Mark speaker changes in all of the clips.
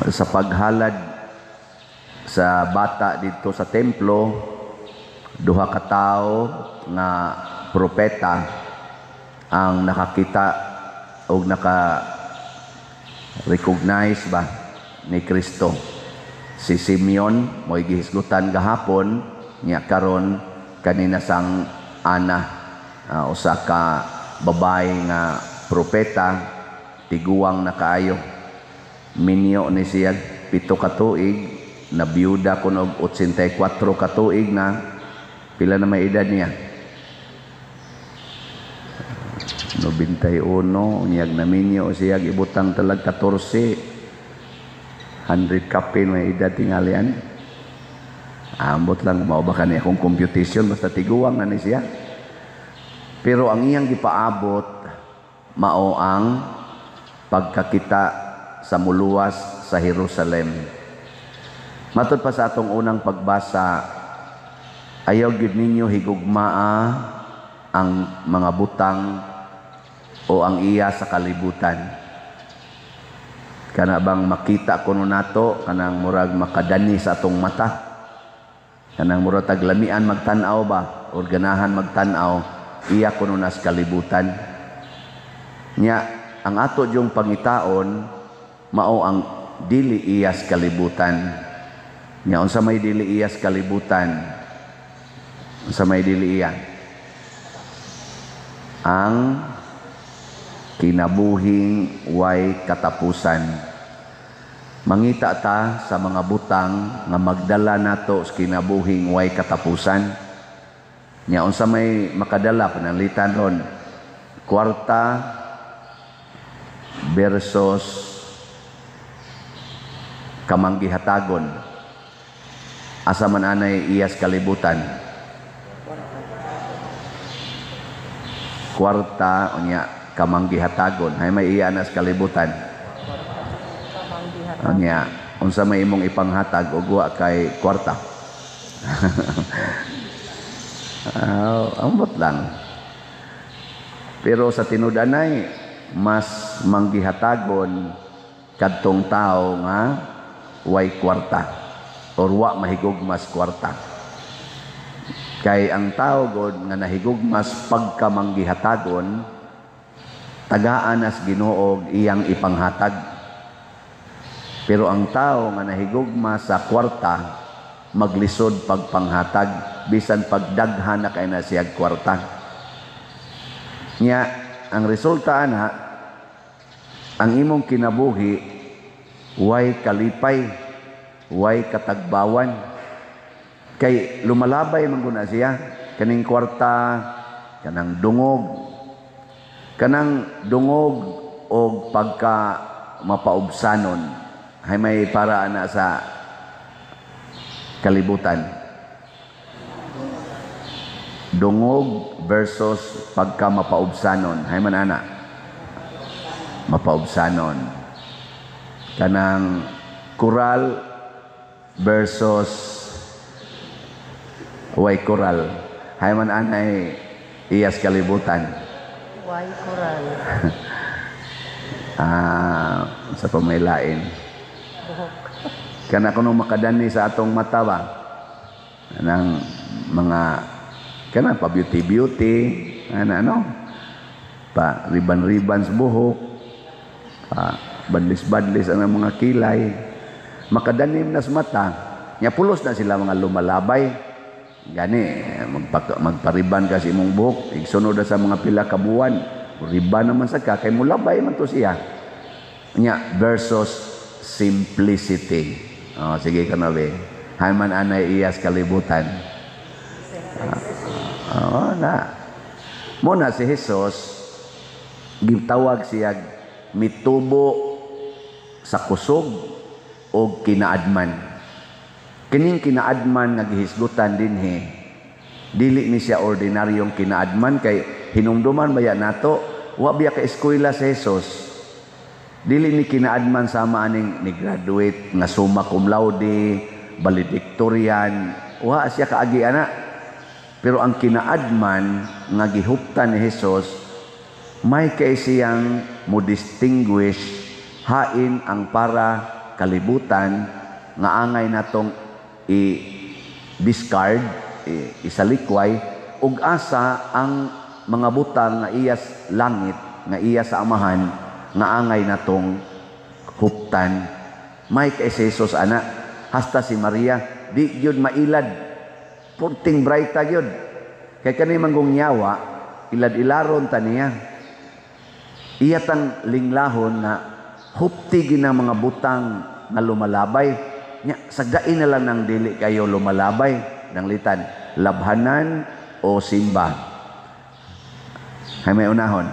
Speaker 1: Sa paghalad sa bata didto sa templo, duha ka tawo nga propeta ang nakakita og naka recognize ba ni Kristo. Si Simeon, mo'y gihisgutan gahapon, nya karon kanina sang Ana, usa ka babae nga propeta, tiguang na kaayo. Minyo ni siya 7 ka tuig, nabiyuda kuno og 84 ka tuig na. Pila na may edad niya? 91. Unyag naminyo siya, ibutang talag 14, 100 kapin may edad tingalian. Ambot lang, mao ba kani akong computation, basta tiguang na ni siya. Pero ang iyang gipaabot mao ang pagkakita sa muluwas sa Jerusalem. Matod pa sa atong unang pagbasa, ayaw gyud ninyo higugmaa ang mga butang o ang iya sa kalibutan. Kana bang makita kuno nato, kanang murag makadani sa atong mata, kanang murag taglamian magtan-aw ba or ganahan magtan-aw, iya kuno nas kalibutan. Nya ang ato jung pangitaon mao ang dili iyas kalibutan. Nya unsa may dili iyas kalibutan? Unsa may dili iya? Ang kinabuhing way katapusan. Mangita ta sa mga butang nga magdala nato sa kinabuhing way katapusan. Nya unsa may makadala? Pananglitan ron, kwarta versus kamanggihatagon. Asa man anay iyas kalibutan? Kwarta unya kamanggihatagon. Hay may iya nas kalibutan? Unya unsa may imong ipanghatag og wa kay kwarta? Ambot lang. Pero sa tinud-anay, mas manggihatagon kadtong tao nga way kwarta or wa mahigugmas kwarta. Kay ang tao god nga nahigugmas pagkamanggihatagon, tagaan as Ginoo iyang ipanghatag. Pero ang tao nga nahigugma sa kwarta, maglisod pagpanghatag bisan pagdaghan na kay na siya kwarta. Nya ang resulta ana, ang imong kinabuhi way kalipay, way katagbawan. Kay lumalabay man guna siya kaning kwarta, kanang dungog, kanang dungog og pagka mapaubsanon. Hay may para ana sa kalibutan? Dungog versus pagka mapaubsanon. Hay man ana? Mapaubsanon. Kanang kural versus way kural. Hay man anay iyas kalibutan?
Speaker 2: Way kural.
Speaker 1: Sa pamailain.
Speaker 2: Buhok.
Speaker 1: Kana kuno makadani sa atong mata ba? Kanang mga kana pa beauty beauty, ana ano? Pa riban-riban sa buhok. Pa badlis-badlis ang mga kilay. Makadanim na sa mata. Nya pulos na sila mga lumalabay. Gani magpariban ka sa imong buhok, igsunod na sa mga pila ka buwan. Riban naman sa ka kay mulabay man to siya. Nya versus simplicity. Oh, sige ka na be. Hay man anay iyas kalibutan? Oh, na. Muna si Jesus gitawag siya mitubo sa kusog o kinaadman. Kining kinaadman nga gihisgutan dinhi, dili ni siya ordinaryong kinaadman, kay hinumduman baya nato, wa biya ka eskwela si Jesus. Dili ni kinaadman sama aning ni graduate nga summa cum laude, valedictorian, wa siya kaagi ana. Pero ang kinaadman nga gihuptan ni Jesus, may kay siyang mo distinguish hain ang para kalibutan nga angay natong i-discard, isalikway, ug asa ang mga butang nga iya sa langit, nga iya sa Amahan, nga angay natong huptan. May kay si Jesus ana, hasta si Maria di gyud mailad, purting brighta gyud. Kay kani manggong yawa, ilad-ilaron ta niya. Iya tang linglahon nga hupti gina mga butang nga lumalabay. Nya sagdain na lang nang dili kayo lumalabay nang litan, labhanan o simba. Hay may unahon.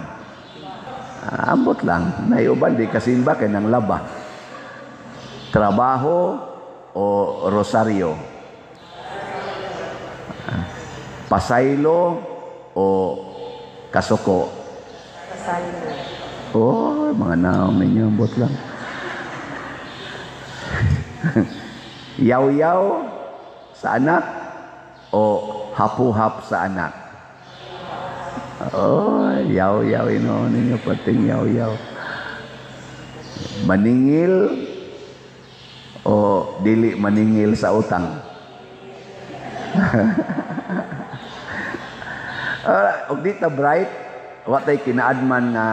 Speaker 1: Ah, ambot lang, naiuban di kasimba kay nang laba. Trabaho o rosaryo? Ah, pasaylo o kasuko?
Speaker 2: Pasaylo.
Speaker 1: Oh, mga naong ninyo, ambot lang. Yaw-yaw sa anak o hapuhap sa anak? Oh, yaw-yaw inoon ninyo, pating yaw-yaw. Maningil o dili maningil sa utang? Og di ta bright, wa tay kinaadman nga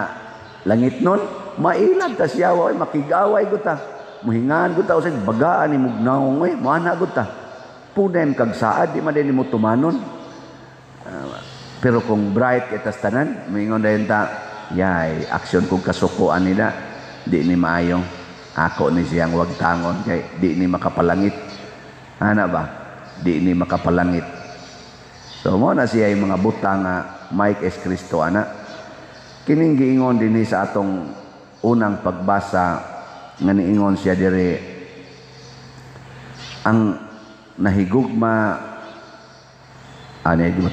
Speaker 1: langit nun, mailad ta siya, oy, makigaway gud ta. Muhingan gud ta usag bagaan ni mugnaong, oy, moana gud ta. Punem kag saad, di man din nimo tumanon. Pero kung bright kay tas tanan, moingon dayon ta, yay, aksyon kong kasukoan nila, di ni maayo. Ako ni siyang wag tangon kay di ni makapalangit. Ana ba? Di ni makapalangit. So mo na siya yung mga butang nga Mike S. Cristo ana. Kining giingon dinhi sa atong unang pagbasa nga niingon siya diri, ang nahigugma ani di ba,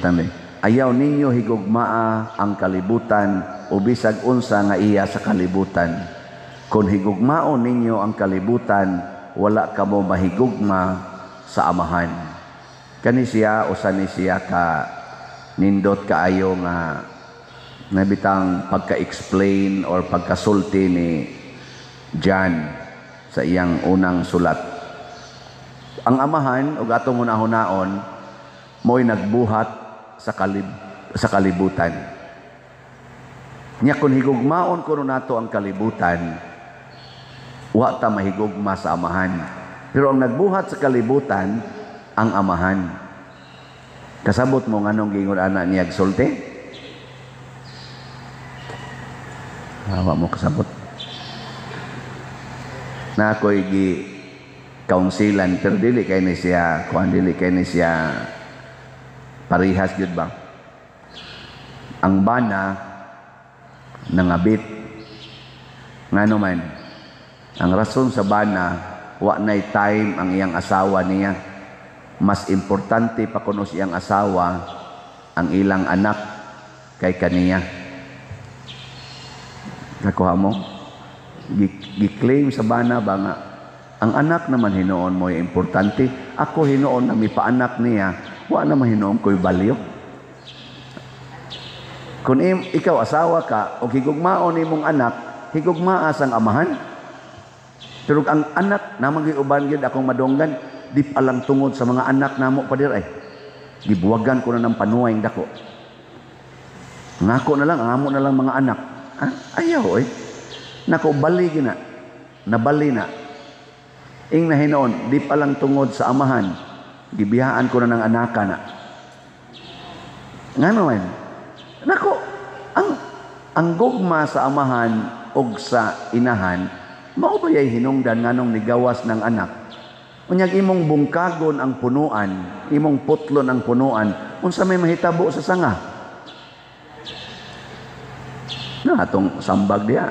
Speaker 1: ayaw ninyo higugmaa ang kalibutan o bisag unsa nga iya sa kalibutan. Kung higugmaon ninyo ang kalibutan, wala kamo mahigugma sa Amahan. Kani siya usa ni siya ka nindot kaayo nga nabitang pagka-explain or pagkasulti ni John sa iyang unang sulat. Ang Amahan ug atong hunahunahon mo'y nagbuhat sa kalibutan. Nya kung higugmaon kuno nato ang kalibutan, wa ta mahigugma sa Amahan. Pero ang nagbuhat sa kalibutan, ang Amahan. Kasabot mo nganong giingon ana niya sulti? Wa mo kasabot. Na ako'y gi kaunsilan pero dili kay ni siya, kuan dili kay ni siya parihas gyud ba. Ang bana nangabit. Ngano man, ang rason sa bana, wa nay time ang iyang asawa niya. Mas importante pa kuno siyang asawa ang ilang anak kay kaniya. Nakuha mo? Gi-claim sa bana ba nga ang anak naman hinuon mo importante. Ako hinuon na mipaanak niya, wa naman hinuon ko'y value. Kung ikaw asawa ka o higugmaon nimong anak, higugmaa sang amahan. Pero ang anak namang giuban gyud akong madunggan, di pa lang tungod sa mga anak namo pa dir ay. Gibuwagan ko na ng panuay dako. Ngako na lang, ang amo na lang mga anak. Ah, ayaw eh. Nako bali gina. Nabali na. Ing na hinuon, di pa lang tungod sa amahan, gibiyaan ko na ng anaka na. Ngano man? Nako, ang gugma sa amahan og sa inahan, mao ba yay hinungdan nganong nigawas ng anak? Unyag imong bungkagon ang punuan, imong putlon ang punuan, unsa may mahitabo sa sanga? Na atong sambag diha.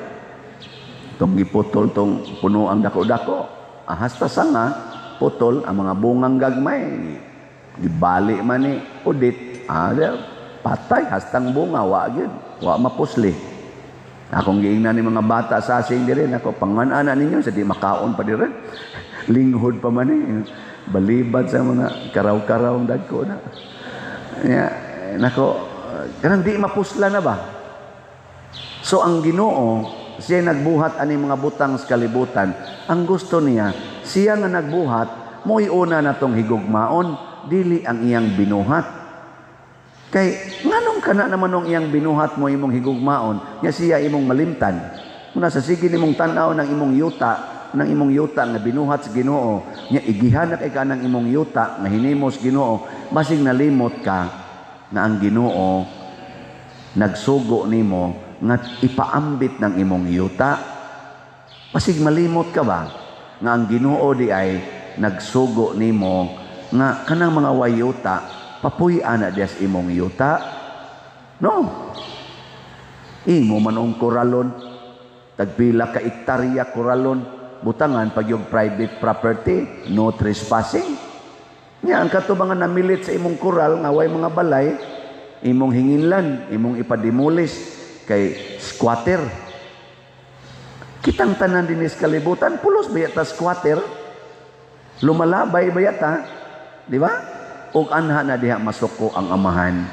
Speaker 1: Tong giputol tong punuang dako-dako. Hasta sanga putol ang mga bungang gagmay. Gibali man ni udit. Patay hastang bunga wa gyud, wa mapusli. Akong giingnan ni mga bata sa asing diri nako pangan-ana ninyo sa di makaon pa diri. Linghod pa man eh. Balibad sa mga karaw-karaw ang dagko na. Ya, nako, kanang di mapusla na ba? So ang Ginoo Siya nagbuhat ani mga butang sa kalibutan. Ang gusto niya, siya nga nagbuhat, mo'y una natong higugmaon, dili ang iyang binuhat. Kay nganong kana naman ang iyang binuhat mo imong higugmaon, nya siya imong malimtan? Muna sa sige nimong tan-aw ng imong yuta, ng imong yuta nga binuhat sa Ginoo, nya igihan na kay ka ng imong yuta nga hinimos Ginoo, basig nalimot ka nga ang Ginoo nagsugo nimo nga ipaambit ng imong yuta. Basig malimot ka ba nga ang Ginoo di ay nagsugo nimo nga kanang mga wayuta papuy-an na dias imong yuta? No. Imo man ang koralon, tagpila ka ektarya koralon, butangan pag yung private property, no trespassing. Nya ang kato mga namilit sa imong koral nga way mga balay, imong hinginlan, imong ipademolis kay squatter. Kitang tanan dinis kalibutan, pulos ba yata squatter? Lumalabay ba yata? Di ba? Og anha na diha masuko ang Amahan.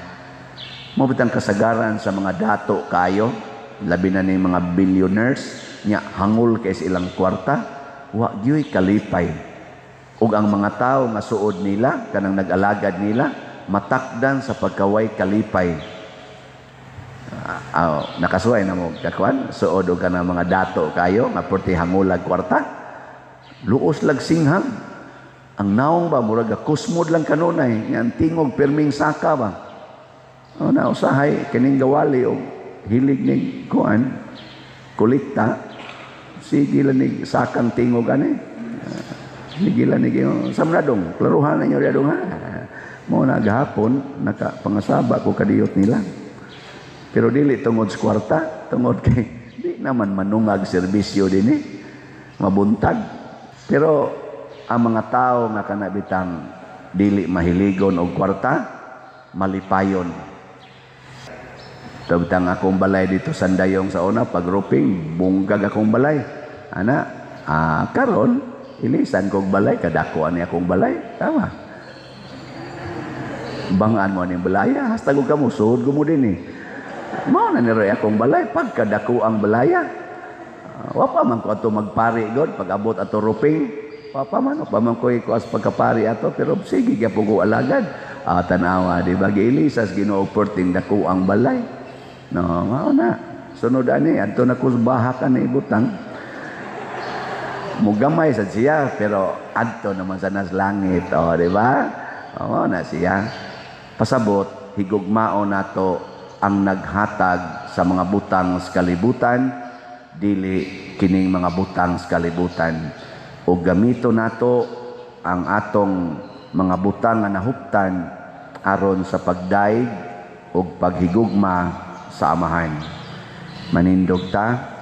Speaker 1: Mao bitang kasagaran sa mga dato kayo, labi na ni mga billionaires, nya hangol kay sa ilang kwarta, wa gyuy kalipay. Ug ang mga tao nga suod nila, kanang nag-alagad nila, matakdan sa pagkaway kalipay. Nakasuway na mo kakuan, suod og kanang mga dato kayo, nga perti hangulag kwarta. Luos lag singhag. Ang naong ba, murag kusmod lang kanunay, nga ang tingog pirming saka ba. O na usahay kining gawali og hilig ni kuan kolekta, sige lang ni sakang tingog ani. Sige lang ni sa dong, klaruhan ninyo diya dong ha. Mo na gahapon nakapangasaba ko kadiyot nila. Pero dili tungod sa kwarta, tungod kay di naman manungag serbisyo dinhi. Mabuntag. Pero ang mga tao nga kanabitang dili mahiligon og kwarta, malipayon. Tabtang akong balay dito sandayong sa una, pagruping, bunggag akong balay. Ana, karon ilisan kog balay, kadako ani akong balay. Tama. Bangaan mo aning balaya, hasta ko kamo, suod ko mo din eh. Mao na ni Roy akong balay, pagkadako ang balaya. Wa pa man ko ato magpari god, pag abot ato ruping. Wa pa man ko ikuas pagkapari ato, pero sige gyapon ko alagad. Tanawa, di ba, giilisas Ginoo perting dako ang balay. No, mao na. Sunod ani, adto na ko sa bahak ani ibutang. Mugamay sad siya, pero adto naman sa nas langit, oh, di ba? Oh, na siya. Pasabot, higugmao nato ang naghatag sa mga butang sa kalibutan, dili kining mga butang sa kalibutan. O gamito nato ang atong mga butang nga nahuptan aron sa pagdaig o paghigugma sa Amahan. Manindog ta.